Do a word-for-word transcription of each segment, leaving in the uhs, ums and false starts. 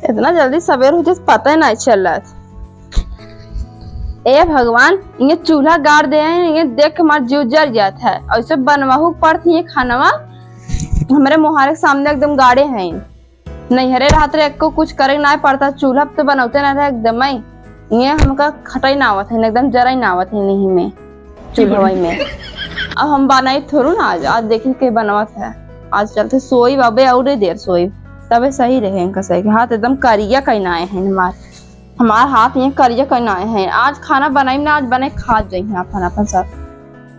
इतना जल्दी सबेर हो जात, पता ही नहीं चलत। ए भगवान, इहे चूल्हा गाड़ दे हैं, इहे देख के हमार जीव जर जात है। ऐसे बनवाहू के पड़त है खानवा, हमरे मोहारे के सामने एकदम गाड़े हैं। नैहरे रहत रहे, एको कुछ करे के नाहीं पड़ता, चूल्हा पे तो बनौते ना रहे एकदम ही। इहे हमका खटाई ना आवत है, एकदम जराई ना आवत है नहीं में, चूल्हा में। अब हम बनाई थोड़ू ना आज, आज देखी के बनवत है। आज चलते सोई बाबे, और देर सोई, तबे सही रहे इनका सही के। हाथ एकदम करिया कइनाए हैं हमार, हमार हाथ ये करिया कइनाए हैं। आज खाना बनाई ना, आज बने खा जाई हैं अपन, अपन सब।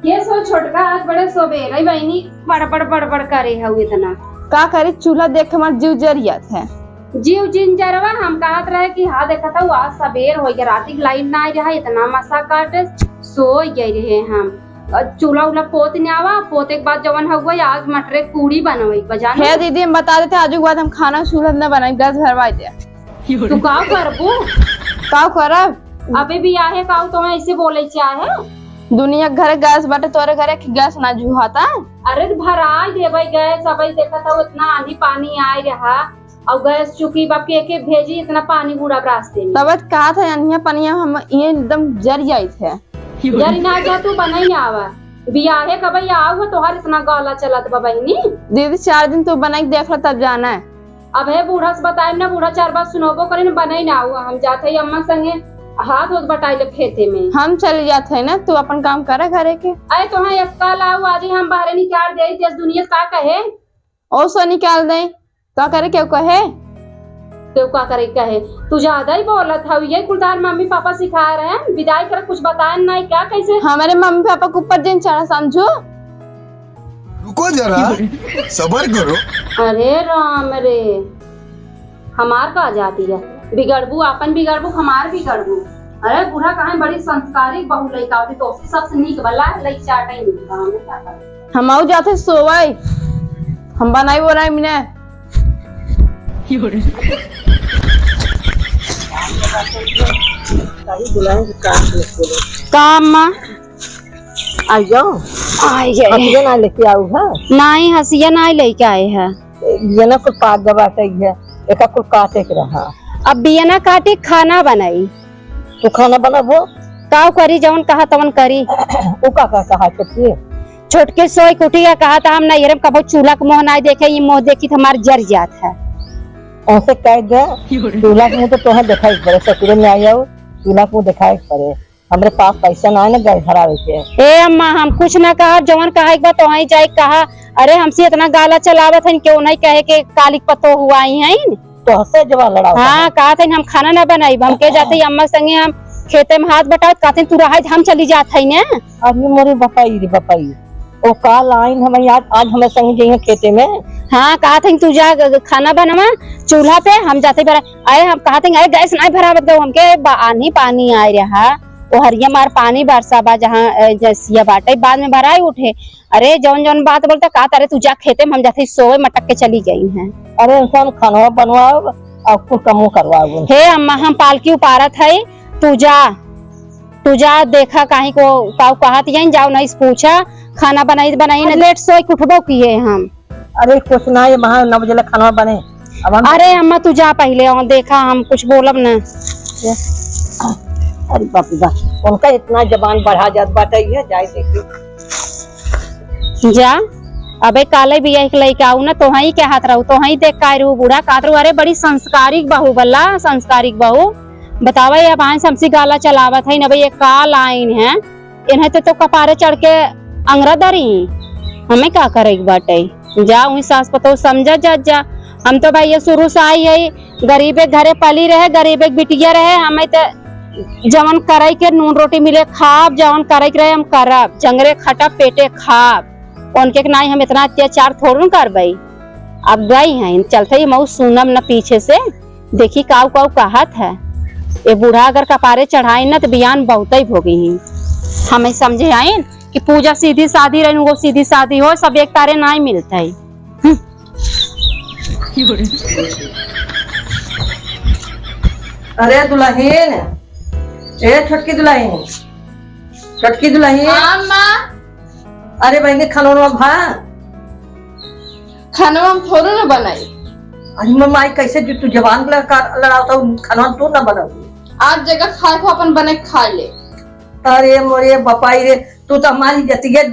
ये सो छोटका आज बड़े सोबेरे बहिनी बड़बड़ बड़बड़ करे हउ इतना। का करी, चूल्हा देख के हमार जीव जर जात है। जीव जिंजरवा हम कहत रहे कि हाँ देखत हउ आज सबेर होइ गया, राती के लाइन ना आई रहा, इतना मसा काटे, सोइ गए रहे हम। और चूल्हा उल्हा पोत न्यावा, पोते के बाद जवन हउआ आज मटरे पूड़ी बनवई बजाने। हे दीदी, हम बता देते, आजू के बाद हम खाना चूल्हा न बनाई, गैस भरवाई दे। तू का करबू? का करब? अबे बियाहे का तोहे ऐसे बोले चाहे? दुनिया के घरे गैस बाटे, तोरे घरे कि गैस ना जुहाता? अरे तो भराई देबै गैस, अबै देखत हउ इतना आंधी पानी आए रहा, और गैस चुकी बाप के एके भेजी इतना पानी बूढ़ा रास्ते में। तब कहत है अन्हिया पनिया हम ये एकदम जर जाइत है। जरी ना जा, तू बनाई आवा। बियाहे कबई आऊ है, तोहार इतना गाला चलत बा बहिनी। दीदी, चार दिन तू बनाई के देख ला, तब जाना है। अब हे बूढ़ा से बताएब ना, बूढ़ा चार बात सुनबो करे ना, बनाई ना आऊ। हम जात है अम्मा संगे, हाथ होत बटाई ले खेते में। हम चली जात है ना, तू अपन काम करे घरे के। अरे तोहे एक काल आऊ, आज ही हम बाहरे निकाल दे, देश दुनिया का कहे। ओ सो निकाल दे, का करे केहू कहे? केहू का करे कहे? तू ज्यादा ही बोलत हऊ, ये कुल तार मम्मी पापा सिखाए रहे हैं, विदाई करे कुछ बताए नहीं क्या, कैसे? हमारे मम्मी पापा के ऊपर जिन चढ़ा समझू। रुको जरा, सबर करो। अरे राम रे, हमार का जाती है, बिगड़बू, आपन बिगड़बू, हमार बिगड़बू। अरे बूढ़ा कहाँ बड़ी संस्कारी बहू लइका होती, तो उसी सबसे नीक बला लइका चाटे नहीं काम है, क्या करे? हम आऊ जाते सोवाई, हम बनाई बनाई मिने। काम मा आइयो। आई गए। हसिया ना लेके आऊ है? नहीं, हसिया ना लेके आए हैं। ये ना कुल पाक गवा है, एका कुल काटे के रहा। अब बियना काटी, खाना बनाई। तू खाना बनाबो? काव करी, जवन कहा तवन करी। उ का, का कहा छोटकी? छोटकी सोई के उठी है, कहा था हम नैहरे में कबो चूल्हा के मुंह नाई देखे, ये मुंह देखी तो हमार जर जात है। ऐसे कह दे, चूल्हा के मुंह तो तोहे देखाई पड़े, ससुरे में आई आऊ, चूल्हा के मुंह देखाई पड़े। हमरे पास पैसा ना है ना गैस भरावे के। ए अम्मा, हम कुछ ना कहा, जवन कहा एक बार तोहाई जाए कहा। अरे हमसे इतना गाला चलावत हन, क्यों नहीं कहे के कालिक पतो हुआ ही है। तोहसे जवा लड़ाओ हाँ, कहा। कहत हन हम खाना ना बनाई, हम के जाते ही अम्मा संगे हम खेते में हाथ बटावत, कहत हन तू रहा, हम चली जात है ना। अरे मोरे बपाई रे बपाई, ओ काल आइन हम आज, आज हमें संग जइहे खेते में। हाँ, कहत हन तू जा ग-, ग-, खाना बनवा चूल्हा पे, हम जाते बरा। अरे हम कहत हन, अरे गैस नहीं भरावत गो, हमके बा-, आन्ही पानी आए रहा, ओ हरिया मार पानी बरसा बा, जहाँ, अ, जसिया बाटे, बाद में भराई उठे। अरे जौन जौन बात बोलता, कहत, "अरे तू जा खेते में, हम जाते सोए," मटक के चली गई हैं। अरे उनसे हम खानवा बनवाओ और कुल कमो करवाओ। हे अम्मा, हम पालकी उपारत है, तू जा, तू जा, देखा कहीं को काऊ कहत यहीं जाओ, नहीं से पूछा, खाना बनाई, बनाई ना, अरे लेट सोई के उठबो किए हम। अरे कुछ ना, ये वहाँ नौ बजे ले खाना बने। अब हम अरे अम्मा, तू जा पहले और देखा, हम कुछ बोलब ना। अरे बाप रे बाप, उनका इतना जबान बढ़ा जात बाटे, ये जाए देखी। जा, अबे काले भी एक लइका आऊ ना, तोहई के हाथ रहू, तोहई देख का रहू, बूढ़ा कहत रहू, "अरे बड़ी संस्कारिक बहू बल्ला, संस्कारिक बहू।" बतावा, ये अब आइन से हमसे गाला चलावत है ना, भाई ये का लाइन है? इन्हें तो, तो कपारे चढ़ के अंगरा दरी, हमें का करे के बाटे? जा, उही सास पतोह समझा जा, जा। हम तो भाई ये शुरू से आई है, गरीबे घरे पली रहे, गरीबे बिटिया रहे, हमें तो जवन करे के नून रोटी मिले खाब, जवन करे के रहे हम करब, जंगरे खटब पेटे खाब। उनके के नाई हम इतना अत्याचार थोड़न करबई। अब गई हैं, चलते ही मऊ सुनम न पीछे से। देखी काऊ काऊ कहत है। ए बूढ़ा अगर कपारे चढ़ाई न त बियान बहुतई भोगी ही। हमें समझे आइन कि पूजा सीधी सादी रहन, वो सीधी सादी हो, सब एक तारे नाई मिलत है। हम्म। अरे दुलहिन, ए छोटकी दुलहिन, छोटकी दुलहिन। हाँ, अम्मा। अरे बहिनी, खनवा भा? खनवा हम थोड़ो न बनाई। अरे मोर माई, कैसे जो तू जबान लड़का, लड़ावत हऊ, खाना तू ना बनाऊ। आज जगह खाए को अपन बने के खा ले। अरे मोरे बपाई रे, तू तो हमारी इज्जतिये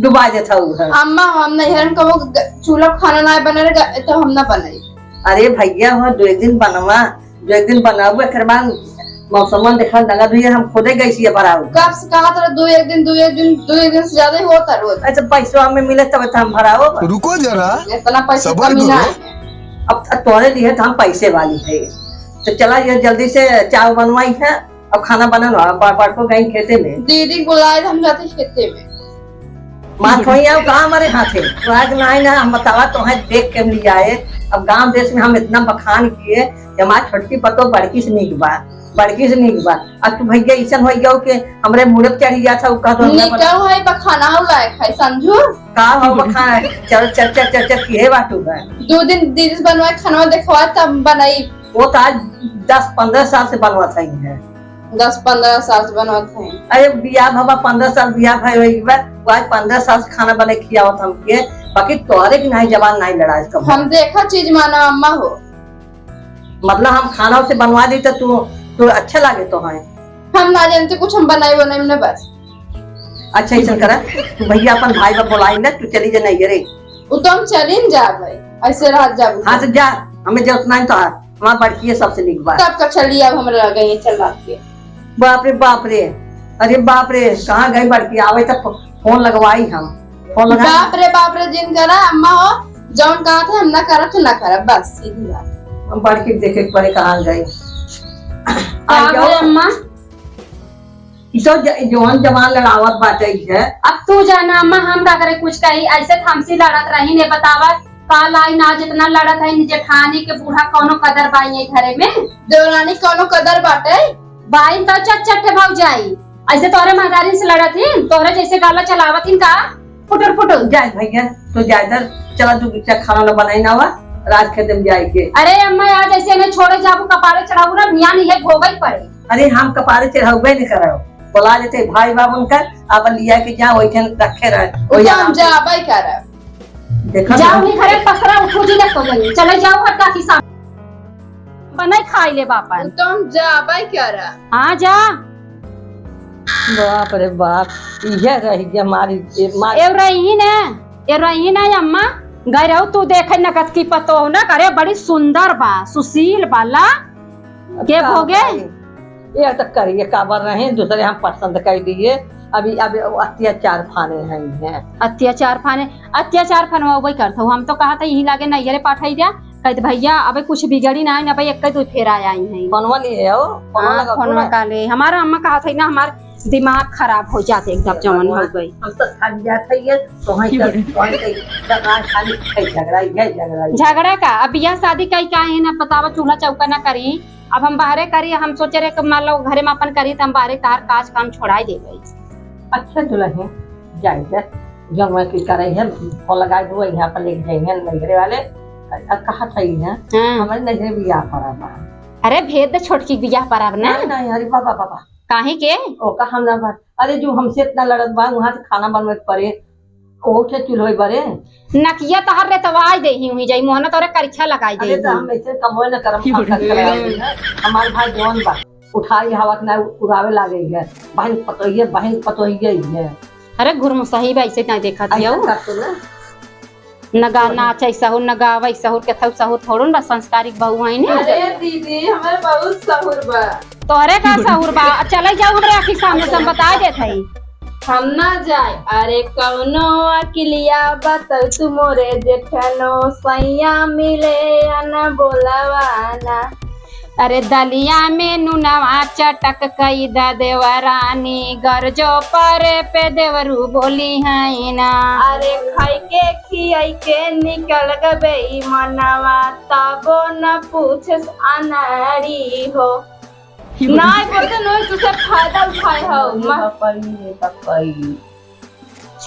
डुबा देत हऊ है। अम्मा, हम नैहर में कबो ग-, चूल्हा खाना ना बने रहे, ग-, तो हम ना बनाई। अरे भैया, हो दो एक दिन बनवा, दो एक दिन बनाऊ, एकर बाद मौसम देखा लगा दुइया, हम खुदे गैसिया भराऊ। कब से कहा था, दो एक दिन, दो एक दिन, दो एक दिन से ज्यादा ही होता रोज। अच्छा, पैसवा में मिले तब तो हम भराऊ। रुको जरा, इतना पैसा सबर कमी ना करो। है। अब, अब तोरे लिए तो हम पैसे वाली है, तो चला ये जल्दी से चाय बनवाई है। अब खाना बना ना, बड़-, बड़को गई खेते में। दीदी बुलाए, हम जाते खेते में। माँ थोड़ी आओ, कहाँ हमारे हाथे? तो आज ना आई ना, हम बतावा तो है, देख के हम लिया है। अब गांव देश में हम इतना बखान किए कि हमारी छोटकी पतो बड़की से नीक बा, बड़की से नीक बा। अब तू भैया ऐसन हो गयो कि हमरे मुड़े पे चढ़ी जात है, उ कह दो, हमरे निकल है बखाना हो लायक है, समझू? का हो बखान? चल, चल, चल, चल, चल, किहे बाटू है? दो दिन दीदी से बनवाए खाना देखवा, तब बनाई। वो तो आज दस पन्द्रह साल से बनवा सही है। दस पन्द्रह साल से बनवत है। अरे बियाह भवा पन्द्रह साल बियाह भय होई बा, वो आज पन्द्रह साल से खाना बने खियावत हमके, बाकी तोहरे की नाही जबान नाही लड़ाई कब। हम देखा चीज माना अम्मा हो। मतलब हम खाना उसे बनवा दी तो तू, तू अच्छे लागे तो है। हम ना जानते कुछ, हम बनाई बनाई ना बस। अच्छा ऐसा करा, तू भैया अपन भाई बा बोलाई ना, तू चली जा नहीं रे। वो तो हम चली न जाबे, ऐसे रह जाबे। हाँ तो जा, हमें जरूरत नहीं तो है। हमार बड़की है सबसे नीक बात। तब का चली अब हमरा लगे ये चला के। बाप रे, बाप रे, अरे बाप रे, कहाँ गई बड़की? आवे तक फोन लगवाई हम, फोन लगा। बाप रे, बाप रे, जिन करा अम्मा हो, जौन कहा था हम ना करब तो ना करब, बस सीधी बात। हम बड़की देखे के पड़े कहाँ गई। का आई जाओ। भले अम्मा? ई तो ज-, जवान जवान लड़ावत बाटे ई है। अब तू जाना अम्मा, हम का करे कुछ कही, ऐसे तो हमसे लड़त रही ने, बतावा का लाई ना, जितना लड़त है जेठानी के बूढ़ा, कौनो कदर बाई है घरे में? देवरानी कौनो कदर बाटे? बाई तो चट चट के भौजाई, ऐसे तोरे महतारी से लड़त ही, तोरे जैसे गाला चलावत ही का फुटुर फुटुर। जाए भैया, तो जाए दर, चला तू बिच्चा खाना ना बनाई ना वा, रात खेते में जाए के। अरे अम्मा, आज ऐसे नहीं छोड़े जाबू, कपारे चढ़ाबू ना, मियाँ नहीं है, भोगई पड़े। अरे हम कपारे चढ़ावे नहीं करब, बोला देते भाई बाबन का, अब लिया के जा, वही ठन रखे रहे, उ वही तो हम आराम से। जाबे करब। देखा जाओ तो। नहीं घरे पसरा उठो जी ना तो बनी, चले जाओ हट काकी सामने। बनाई खाई ले बापन। उ तो हम जाबे करब। हाँ जा। बाप रे बाप, इहे रह गया मारी, ए, मारी। ए रही ना, ए रही ना अम्मा, गए रहो तू देखे नगद की पतो ना करे, बड़ी सुंदर बा, सुशील बा ला। के का भोगे? बताई? ये तो करिए काबर रहे, दूसरे हम पसंद कर लिए। अभी, अभी अत्याचार फाने हैं, हैं। अत्याचार फाने, अत्याचार फनवा वही करत हो। हम तो कहा था यही लागे नैहरे पाठाई दिया, कहते भैया अबे कुछ बिगड़ी ना है ना भाई, एक दो फेरा आई हैं। फोनवा लिए हो, फोनवा हाँ, लगा फोनवा ना। का ले। हमारा अम्मा कहा था ना, हमार दिमाग खराब हो जाते एकदम, जवन हो गई। हम तो थक जाते हैं, तो वहीं तक, वहीं तक, तक आज खाली झगड़ा ही है, झगड़ा ही। झगड़ा का? अब बियाह शादी का ही का है ना, बतावा, चूल्हा चौका ना करी, अब हम बाहरे करी, हम सोचे रहे कि मान लो घरे में अपन करी, तो हम बाहरे तार काज काम छोड़ाई देबे। अच्छा दुल्हन, जाए दे, जौन मैं की करे है, फोन लगा दू, यहाँ पर लेके जाइए नैहरे वाले। अ, अ, कहा था ये, हाँ। हमारे नैहरे बियाह पड़ा बा। अरे भेज दे छोटकी बियाह पड़ा ना। नहीं, नहीं, अरे बाबा, बाबा। काहे के? ओका हम ना बात। अरे जो हमसे इतना लड़त बा, वहाँ से खाना बनवे के पड़े। ओठे चूल्होई बरे। नकिया तहर रे तवाई देही हुई जाई, मोहना तोरे करिछा लगाई अरे देही। तो हम ऐसे कमवे न करम, की बोल रही है? हमार भाई जवान बा, उठाई हवा के ना उड़ावे लागे है। बहन पतोहिए, बहन पतोहिए ही है। अरे घुरमुसही बा, ऐसे ना देखा ऐसा दियो। कर तो ना। न गा-, नाच ऐसा हो, न गावा ऐसा हो, कथऊ सहूर थोड़न बा, संस्कारिक बहू है ने। अरे दीदी, हमारे बहुत सहूर बा। तोहरे का सहूर बा? चले जाओ हमरे आँखी सामने से, हम बता देत हई। हम ना जाए। अरे कौनो अकिलिया बताऊ तू मोरे जेठनो, सैया मिले अन बोलावाना। अरे दलिया में नुनवा चटक कई द देवरानी, गरजो परे पे देवरू बोली है ना। अरे खाई के खियाई के निकल गबे ई मनवा, तबो न पूछस अनाड़ी हो। नाई बोलते, नोई तुसे फायदा उठाए हो। अरे मा- बकई रे बकई।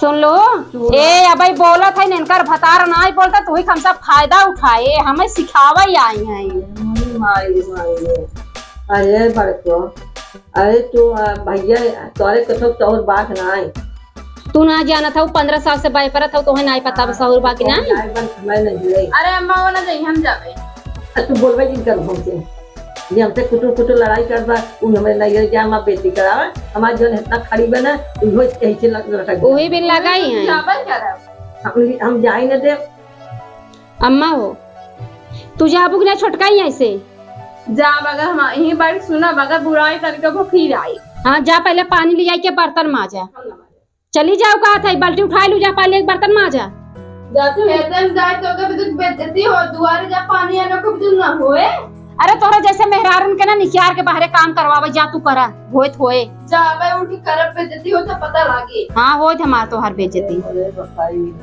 सुन लो, सुन। ए, अबे बोलत है, इनकर भतार नाई बोलता, तू ही हमसे फायदा उठाए, हमें सिखावे आई है। माई, माई रे। अरे बड़को, अरे तू, आ, भैया, तोरे कुछ और बात नाई। तू ना जानत हऊ, पन्द्रह साल से बाय परत हऊ, तोहे नाई पता बा, सहूर बा कि नाई? नाई बन, मैं नहीं जुड़े। अरे अम्मा, वो ना जाई, हम जाबे। आ, तू बोलबे जिन कर हमसे। ये हमसे कुटुर कुटुर लड़ाई करत बा, उ हमरे नैहर के हमार बेइज्जती करावे, हमार जौन इतना खड़ी बा ना, उहो यही से लग-, लटक जाए। उही बिन लगाई हैं। जाबे करब। हम, हम जाई न देब। अम्मा हो, तू जाबू कि ना छोटका ही ऐसे? जा, अगर हम यहीं बैठ सुनब, अगर बुराई करके वो फिर आई। हाँ, जा पहले पानी ले आई के बर्तन माजा। चली जाओ, कहत है, बाल्टी उठाई लू, जा पहले एक बर्तन माजा। जा तू खेते में जाए तो कभी तुझ बेइज्जती हो, दुआरे जा पानी आने को भी तुझ ना होए। अरे तोहरा जैसे मेहरारून के ना निचार के बाहरे काम करवावे, जा तू करा, होत होए। जा, मैं उठ के करब, बेइज्जती हो तो पता लागे। हाँ, होत हमार तोहार बेइज्जती। अरे बताई,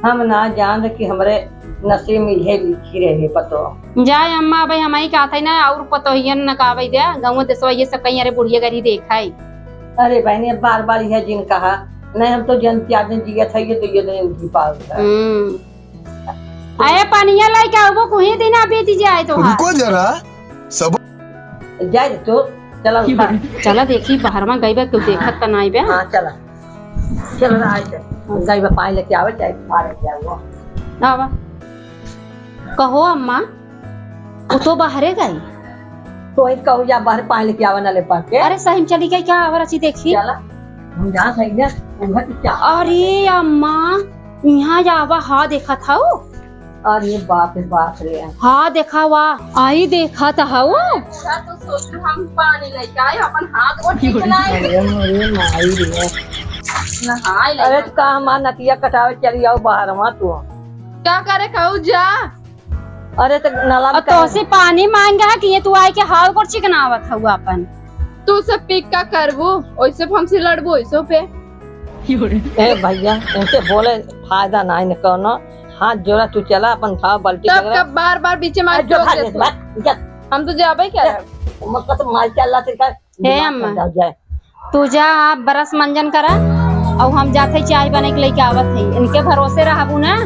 हम ना जान कि हमरे नसीब में इहे लिखी रहे पतो। जाए अम्मा, भाई हमही कहत है ना, और पतोहियन न कहवे दे, गाँव देशवा ये सब कहीं, अरे बुढ़िया गरी देखा है। अरे बहनी, अब बार बार यह जिन कहा, नहीं हम तो जन चार दिन जियत है, ये तो ये दिन उनकी पाल का। हम्म। आए पानिया लेके आबो, कुही दिन आ बीत जाए तो रुको जरा, सब जाए तो चला उठा। चला देखी, बाहर में गई बा, क्यों देखत त नाई बा। हाँ, चला। चल रहा है, गई बा, पानी लेके आवे, चाहे बाहर लेके आवे। आवा। कहो अम्मा, वो तो बाहरे गई। तो ही कहू जा, बाहर पानी लेके आवे ना ले पाके। अरे सही में चली गई क्या? आवर अच्छी देखी। चला, हम जहाँ सही है, उधर की क्या? अरे अम्मा, यहाँ आवा, हाँ देखत हऊ। अरे बाप रे बाप रे। हाँ, देखा वा, आई देखा त हऊ। पूरा तो सोचू हम पानी लेके आए, अपन हाथ गोड़ चिकनाए। अरे मोरे माई रे। नहाए ले। अरे तू का हमार नतिया कटावे चली आओ बाहर मा तू। का करे कहू जा। अरे त नाला में और तोसे पानी मांगा है कि ये तू आए के हाथ गोड़ चिकनावत हऊ अपन। तू सब पी का करबू, ओइसे हमसे लड़बू, ओइसे पे। ए भैया, इनसे बोले फायदा ना है कोनो। हाथ जोड़ा, तू चला, अपन उठाओ बाल्टी तब वगैरह। कब बार बार बीचे में ए, जो टोक भाग देत ले, हो? भाग, जा। हम तो जाबे क्या? मत तो मार चल ला, तेरे का हे दिमाग अम्मा, खराब जाए। तू जा, आप ब्रश मंजन करा, और हम जाते चाय बने के लेके आवत है। इनके भरोसे रहबू ना,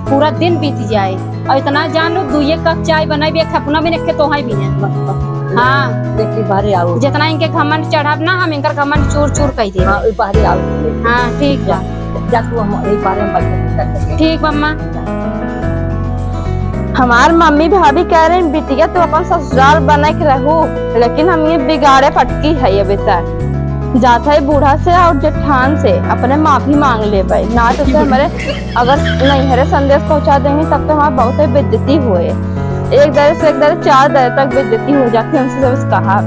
पूरा दिन बीत जाए। और इतना जान लो, दुइये कप चाय बनाई, एक अपना भी रखे, तोहाई भी ना। हाँ। देखी, बाहरे आओ। जितना इनके घमंड चढ़ाब ना, हम इनकर घमंड चूर चूर कई देब। हाँ, बाहरे आओ। हाँ, ठीक बा। जा, तू हम एक बारे में बात कर सके। ठीक बा, अम्मा। हमार मम्मी भाभी कह रही, "बिटिया, तू अपन ससुराल बने के रहू, लेकिन हम ये बिगाड़े फटकी है अभी तक।" जात है बूढ़ा से और जेठान से अपने माफी मांग लेबे, ना तो से हमारे अगर नैहरे संदेश पहुंचा देंगे तब तो हमार बहुते बेइज्जती होए। एक दरे से एक दरे चार दरे तक बेइज्जती हो जाती है, हमसे सबसे कहा।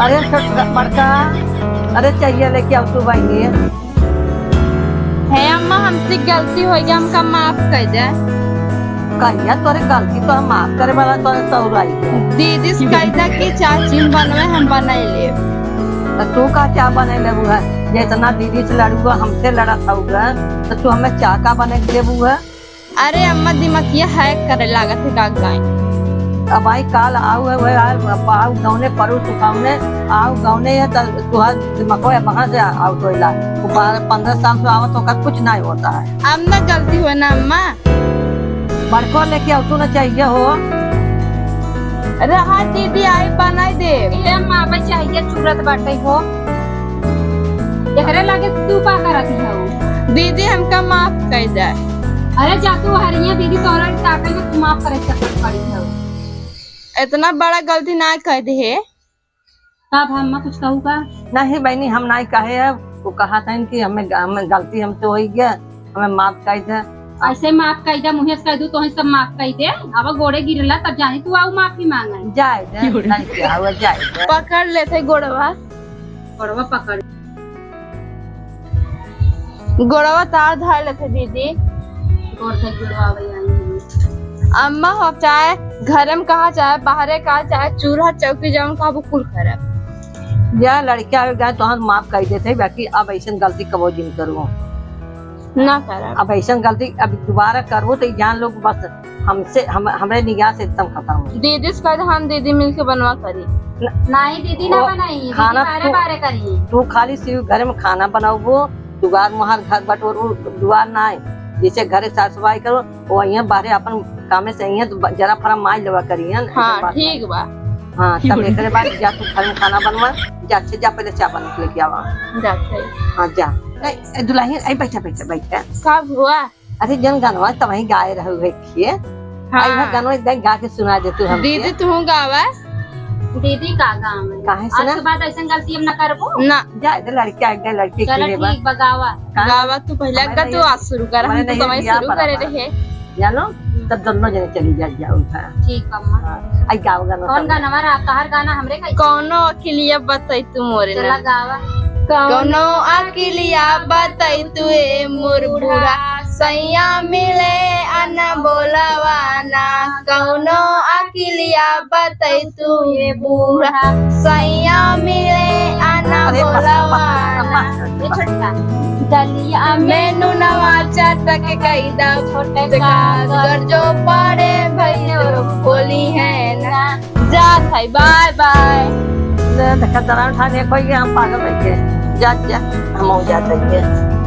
अरे छोटका, बड़का, अरे चाहिए लेके आओ तू बहिनी। हे अम्मा, हमसे गलती हो गया, हमका माफ कर दे। कहिया तोरे गलती तो हम माफ करे वाला तोरे सहुराई है। दीदी से कह दे कि चाची बनवे, हम बनाई ले। तो तू का चाह बने लेबू है? जे इतना दीदी से लड़ू है, हमसे लड़त हऊ है, तो तू हमें चाह का बने के देबू है? अरे अम्मा, दिमागिया हैक करे लागत है का गाय। अब आई काल आऊ है, वह आऊ, अब आऊ गौने परू सुखावने, आऊ गौने है, त तुहार दिमागो है, वहाँ से आऊ तो इला। वो बारह, पन्द्रह साल से आवत होकर कुछ नहीं होता है। अब ना गलती हुए ना अम्मा। बड़को लेके आऊ तू ना चाहिए हो। रहा दीदी, आई बनाई दे। ए अम्मा, अब चाहिए चूरत बाटे हो। एकरे लागे तू का करत हो? दीदी, हमका माफ कर दे। अरे जा तू हरिया दीदी, तोहरा ताकत में तू माफ करे के चक्कर पड़ी है। इतना बड़ा गलती ना कर दे है। तब हम कुछ कहू का? नहीं बहनी, हम नहीं कहे है। वो कहा था कि हमें, हमें गलती हमसे हो गया, हमें माफ कर दे। ऐसे माफ कर दे, मुँहे से कह दू तो सब माफ कर दे। अब गोड़े गिरला तब जानी तू आऊ माफी मांगे। जाए दे, नहीं क्या हुआ, जाए दे। पकड़ लेते गोड़वा। गोड़वा पकड़। गोड़वा तार धार लेते दीदी। गोड़ से गोड़वा आवे आई। अम्मा हो, चाहे घरे में कहा, चाहे बाहरे कहा, चाहे चूल्हा चौकी जौन कहा, वो कुल खराब। जा लड़किया आवे गए तो हम माफ कर देते, बाकी अब ऐसन गलती कबो जिन करो। ना करब। अब ऐसन गलती अब दोबारा करबो तो जान लो बस हमसे, हम, हमरे निगाह से एकदम खत्म हो। दीदी से कह दे, हम दीदी मिलके बनवा करी। न-, नहीं दीदी ना वो बनाई, दीदी खाना बारे तू, बारे करी। तू खाली सिर्फ घर में खाना बनाबो, दुआर मुहार घर बटोर, उ दुआर ना है, जैसे घरे साफ सफाई करो, वो यहाँ बाहरे अपन कामे से यहाँ तो ब-, जरा फरा माई लेवा करी है ना, हाँ, एकदम बात ठीक बा। हाँ, तब एकरे बाद जा तू घर में खाना बनवा, जा, अच्छा, जा पहले चाय बना के लेके आवा। जात है। हाँ, जा। नहीं, ए, दुल्हन, ए, बैठा, बैठा, बैठा। सब हुआ? अरे, जन गनवा तब वहीं गाए रहू है खिए। हाँ। आई भा गनवा एक गा के सुना दे तू हमके। दीदी, तू गावा। दीदी का गाँव है? काहे से आज ना? के बाद ऐसन गलती हम ना करबो। ना। जा, इधर लड़के आ गए, लड़के चलो खेले बा। ठीक बा, गावा। का? गावा तू पहले हमारे गा, तू नहीं, आज शुरू कर, हमारे हम तो नहीं तब दिया शुरू करे पड़ता। रहे। जानो, तब दोनों जने चली जा, जाओ था। ठीक बा, अम्मा। हाँ, आई गाओ गाना कौन तब। गाना हमारा? आपका हर गाना हमरे का ही। कौनो अकिलिया बताई तू मोरे चला ना। गावा। कौनो अकिलिया बताई तू ए मोर बूढ़ा, सैया मिले अन बोलवाना। कौनो अकिलिया बताई तू ए बूढ़ा, सैया मिले अन अरे बस, बस, बस, बोलवाना। बस, बस। ए छोटका, दलिया में नुनवा चटक कई दा छोटका, अगर जो पड़े भैया बोली है ना। जात है, बाय बाय। ले, देखा, दरार ठाने कोई के हम पागल बैठे। जा, जा, हम हो जाते हैं।